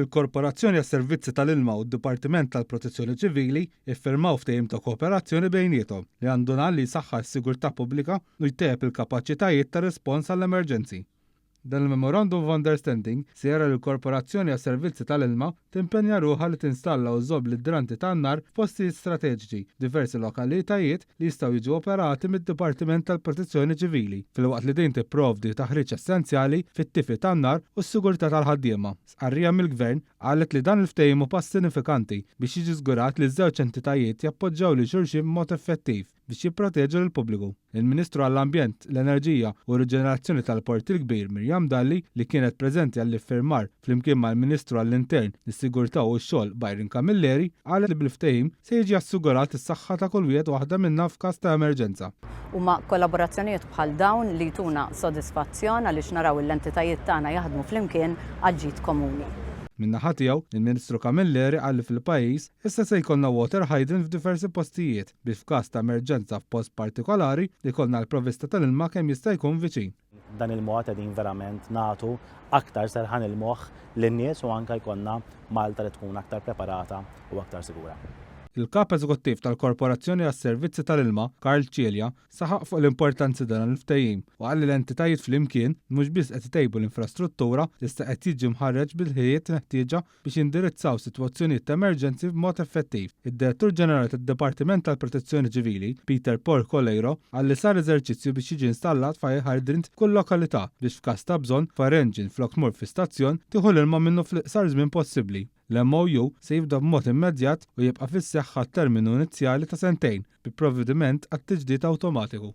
Il-Korporazzjoni għas-Servizzi tal-Ilma u d-Dipartiment tal-Protezzjoni Ċivili iffirmaw ftehim ta' kooperazzjoni bejniethom li għandu l-għan li jsaħħaħ is-sigurtà pubblika u jtejjeb il-kapaċitajiet ta' rispons għall-emerġenzi. Dan il-Memorandum of Understanding se jara li l-Korporazzjoni għas-Servizzi tal-Ilma timpenja ruħha li tinstalla u żżomm l-idranti tan-nar f'postijiet strateġiċi f'diversi lokalitajiet li jistgħu jiġu operati mid-Dipartiment tal-Protezzjoni Ċivili, filwaqt li din tipprovdi taħriġ essenzjali fit-tifi tan-nar u s-sigurtà tal-ħaddiema. Stqarrija mill-Gvern qalet li dan il-ftehim hu pass sinifikanti biex jiġi żgurat li ż-żewġ entitajiet jappoġġjaw lil xulxin b'mod effettiv biex jipproteġu lill-pubbliku. Il-Ministru għall-Ambjent, l-Enerġija u r-Riġenerazzjoni tal-Port il-Kbir Miriam Dalli li kienet preżenti għall-iffirmar flimkien mal-Ministru għall-Intern, is-Sigurtà u x-Xogħol Byron Camilleri qalet li bil-ftehim se jiġi assigurat is-saħħa ta' kull wieħed u waħda minna f'każ ta' emerġenza. Huma kollaborazzjonijiet bħal dawn li jtuna sodisfazzjon għaliex naraw l-entitajiet tagħna jaħdmu flimkien għall-ġid komuni. Min-naħa tiegħu, il-Ministru Camilleri qal li fil-pajjiż issa se jkollna water hydrant f'diversi postijiet biex f'każ ta' emerġenza f'post partikolari jkollna l-provvista tal-ilma kemm jista' jkun viċin. B'dan il-mod qegħdin verament nagħtu aktar serħan il-moħħ lin-nies u anke jkollna Malta li tkun aktar preparata u aktar sigura. Il-Kap Eżekuttiv tal-Korporazzjoni għas-Servizzi tal-Ilma, Karl Cilia, saħaq fuq l-importanza ta' dan il-ftehim u qal li l-entitajiet flimkien mhux biss qed itejbu l-infrastruttura iżda qed jiġi mħarreġ bil-ħiliet meħtieġa biex jindirizzaw sitwazzjonijiet ta' emerġenzi b'mod effettiv. Id-Direttur Ġenerali tad-Dipartiment tal-Protezzjoni Ċivili, Peter Paul Coleiro, qal li sar eżerċizzju biex jiġi installat fire hydrant f'kull lokalità biex f'każ ta' bżonn, fire engine flok tmur fi stazzjon, tieħu l-ilma minnu fl-iqsar żmien possibbli. L-MOU se jibda b'mod immedjat u jibqa' fis-seħħ għat-terminu inizjali ta' sentejn, bi provvediment għat-tiġdid awtomatiku.